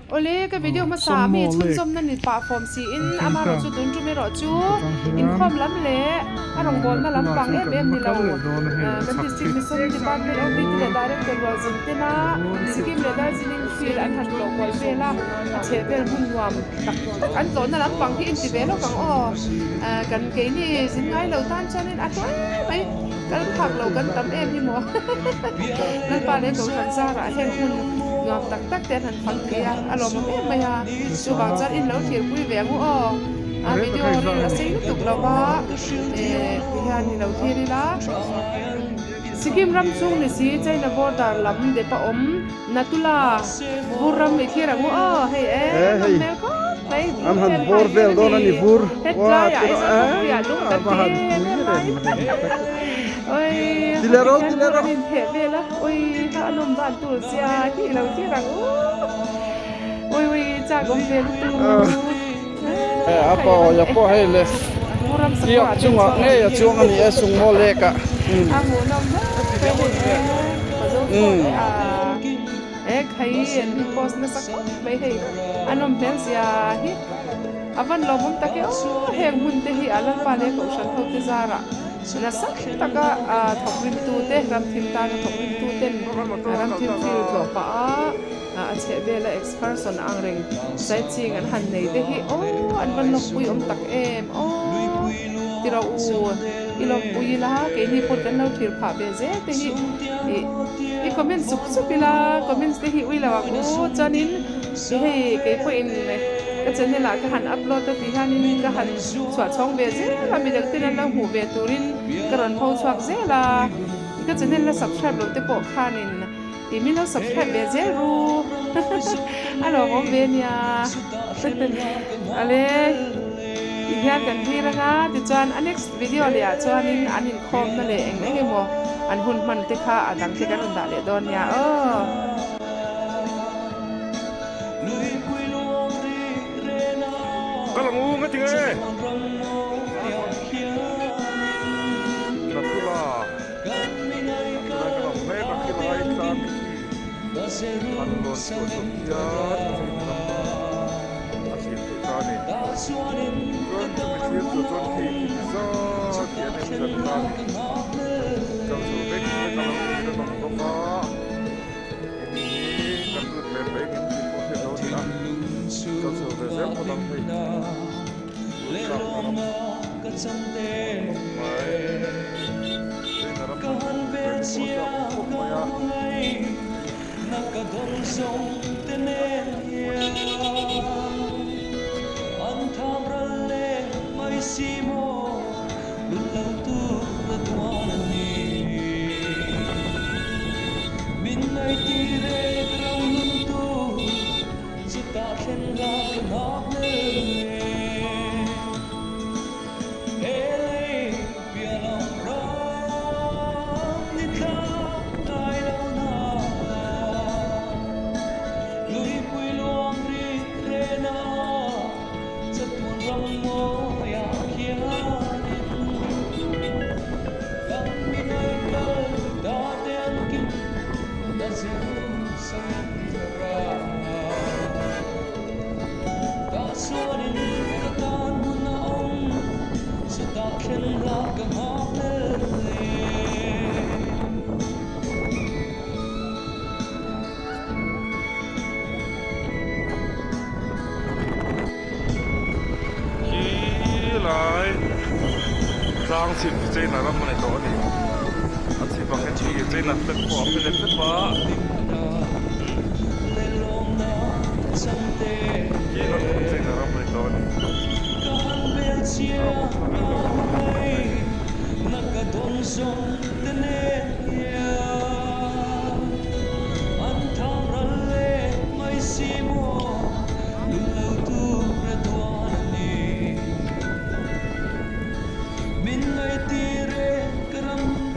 Awle, ka video hmasa ah mi chhunzawmna ni pah fawm siin amaherawh chu tun tum erawh chu inkhawm lam leh a rawngbawlna lam pang em em ni lo. Kan District Mission Department OPT leh Director rual zin tena Sikkim leh Darjeeling field an han tlawh kual vel a, a chhehvel hmun nuam tak tak an tlawhna lam pang hi inti ve lawk ang aw. Kan keini zin ngai lo tan chuanin a hlu em mai. Kal phak lo kan tam em hi maw? Lalpa leh Kohhran zarah heng hmun nuam tak tak te an han fang thei a, a lawmawm em mai a. Chuvang chuan in lo thirpui ve ang u aw. A video ril a sei lutuk lo va, eh tihian i lo thlir ila. Sikkim ram chung ni si China border lam dep a awm Natula vur ram i thlir ang u aw. Hei e, nawm hmel khawp mai. An han bawr vel dawn a ni vur. Hetlaiah Aizawl khawpuiah lung kan ti em em mai. Oi, tihian vur an intheh vel a, oi kha a nawm dan tur sia hi i lo thlir ang u. Oi oi chak awm ve lutuk. A pawi a pawh hei le tiak chungah ngei a chuang a ni e sungmaw lek ah. A hmuhnawm hle mai hei e, ka zo thlawt e a. E khai an in post nasa khawp mai hei a nawm hmel zia hi a van lawmawm tak e aw heng hmun te hi a Lalpa leh Kohhran ho te zarah nasa taka thawk rim tu te ram thim tana thawk rim tu ten ram thim field tlawh pah a a chheh vela excursion ang reng sightseeing an han nei te hi aw an van lawmpui awm tak em aw tiraw u i lawmpui ila keini pawh kan lo thlir phah ve zel te hi ih i comment sup sup ila comments te hi ui lo ang u chuanin hei keipawhin ka channel ah ka han upload a tih hianin ka han chhuah chhawng ve zel a midang ten an lo hmuh ve turin ka rawn pho chhuak zel a ka channel la subscribe loh te pawh khanin Tih min lo subscribe ve zel ru a lawmawm ve nia ale ti hian kan thlir anga tichuan a next video leh ah chuanin an inkhawmna leh eng eng emaw an hun hman te kha a dang te kan rawn dah leh dawn nia aw. Ka lang u nga tinge. Nathula. Tunah kan awm mek a khilai tlang khi an rawn chhuah chawp hian china ram a thlir theih ta a ni. Chuan chumi thlir tur chuan khi khi ti zat hi an en chan ta a ni. Kal chho vek vek a lo thlir an awm bawk a, hemi hi kan lut ve mai ngem tih pawh hriat lo a ni a, kal chho ve zel phawt ang hei. Tun tlak na ram khawp mai. China ram hman ve te pawh a tlak awm khawp mai a. Khi lai tlang chhip hi China ram a ni tawh a ni. A chhip ah khian khi China flag pawh a pe lep lep a. Khi lam khi China ram a ni tawh a ni.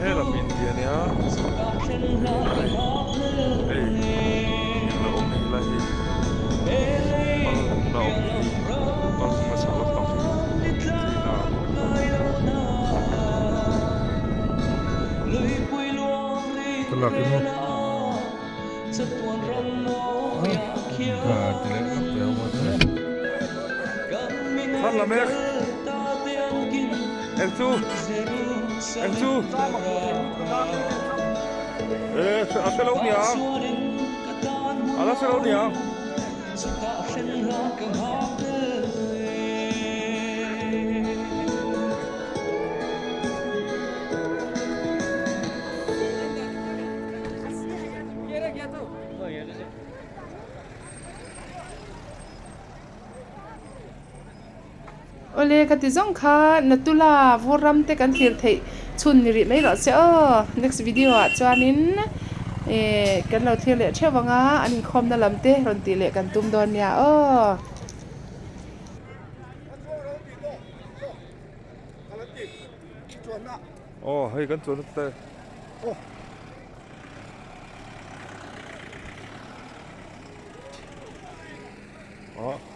He lam India nia hei englo awm hei lai hi pal hungna awm hi pal hungna chhak lampang hi China Ka lak emaw. Thlan la mek. Eng chu? Eng chu? E, a hre lo nia. A la hre lo nia. Awle ka ti zawng kha Natula vur ram te kan thlir theih chhun ni rih mai rawh se aw. Next video ah chuanin eh kan lo thlir leh theuh ang a, an inkhawmna lam te rawn tih leh kan tum dawn nia aw. Aw hei kan chuan te. Aw.